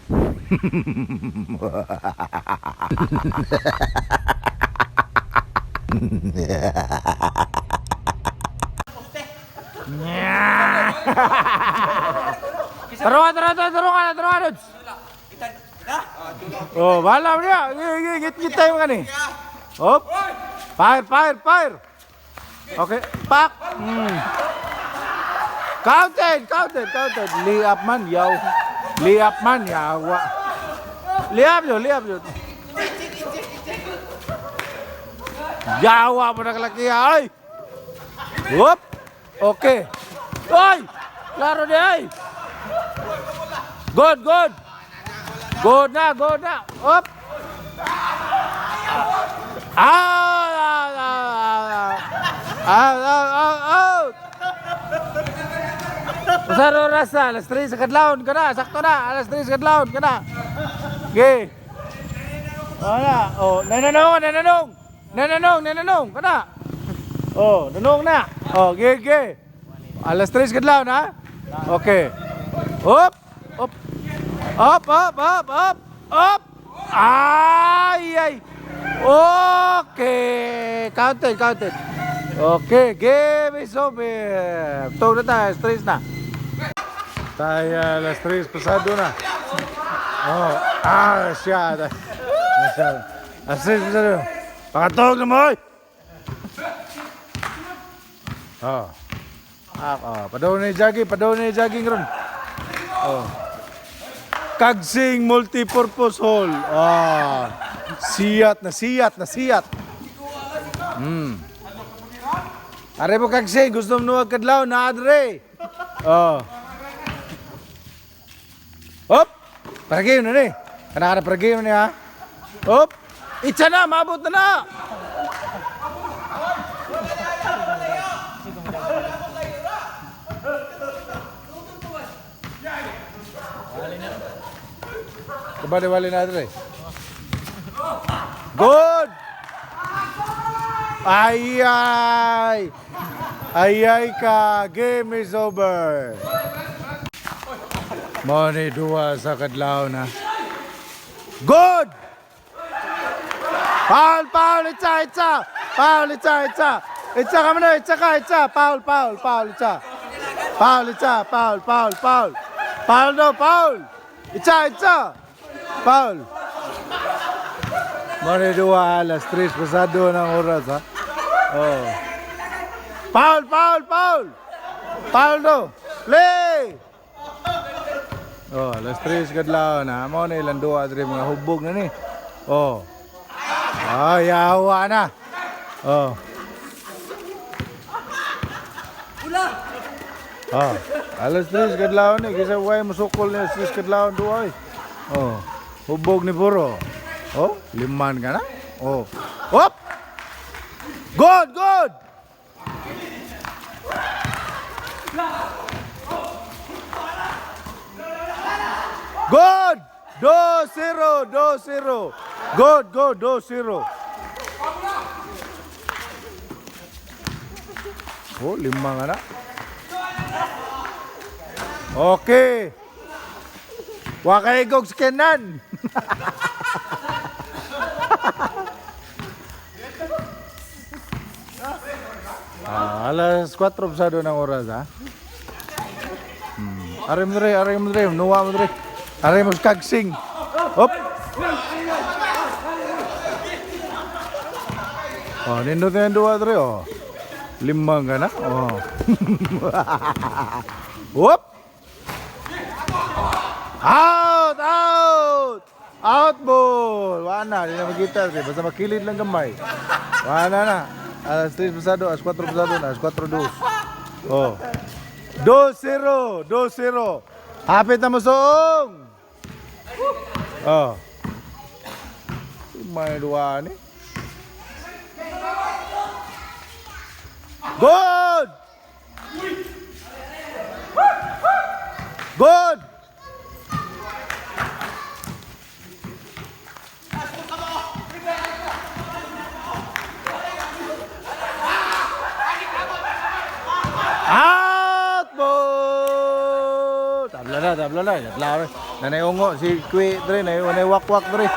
Tara, tara, tara, tara ka na, tara ka, Lods. Oh, bahala mo niya. Git, git tayo ka ni. Hop. Fire, fire, fire. Okay, pak. Counted, counted, counted. Lay up man, yaw. Lay up man, yawa. Lay up yun, lay up yun. Yawa mo na kalaki, ay. Whoop. Okay. Ay! Klaro niya, ay. Good, good. Good na, good na. Up. Out, out, out, out, out, out, out. Usa ra oras na, alas 3 sa kadlawon ka na, sakto na, alas 3 sa kadlawon ka na. Okay. Wala, oh, nananong, nananong. Nananong, nananong, ka na. Oh, nanong na. Oh, okay, okay. Alas 3 sa kadlawon, ha? Okay. Up, up. Up, up, up, up, up. Ay, ay. Okay. Counted, counted. Okay, game is over. Tawag na tayo, alas 3 na. Tayo, alas 3, pasado na. Oh, ah, siya. Siya. Alas 3, pasado. Pakatawag na mo, oy. Oh. Ah, oh. Padaw na yung jogging, padaw na yung jogging ron. Oh. Kagsing Multipurpose Hall. Ah. Siyat na siyat na siyat. Are mo kagsing, gusto mo nuwag kadlaw na adre. Oh. Hop. Para game na ni. Kana kana para game na ni ha. Hop. Itsa na, maabot na na. Kabali wali na adre. Good. Ay ay. Ay ay ka, game is over. Mo ni duwa sa kadlaw na. Good! Foul, foul, itsa, itsa. Foul, itsa, itsa. Itsa ka na, itsa ka, itsa. Foul, foul, foul, itsa. Foul, itsa, foul, foul, foul. Foul daw, foul. Itsa, itsa. Foul. Mo ni duwa, alas 3 pasado ng oras, ha. Oh. Foul, foul, foul. Foul daw. Play! Oh, alas 3 kadlaw na. Mo na ilang duwa diri mga hubog na ni. Oh. Ah, yawa na. Oh. Oh, alas 3 kadlaw ni kaysa way musukol ni alas 3 kadlaw duwa oy. Oh. Hubog ni puro. Oh, liman ka na. Oh. Hop! Good, good. Good! 2-0, 2-0. Good, good, 2-0. Oh, lima nga na. Okay. Wa kay gog si Kenan. Ah, alas 4 pasado ng oras, ha? Aray mo dre, aray mo dre, nuwa mo dre. Aray mo sa kagsing. Hop. Oh, nindot na yung duwa dre, oh. Limang ka na. Oh. Whoop. Out, out. Out ball. Wala na, di na makita dre. Basta makilid lang gamay. Wala na. Alas 3 pasado, alas 4 pasado na, alas 4:02. Oh. 2-0, 2-0. Hapit na mo soong. Oh. May dua ni. Good! Good! Out ball! Tabla na, tabla na. Tabla na. Nanay ungo si Kwi dre, nay nanay wakwak dre.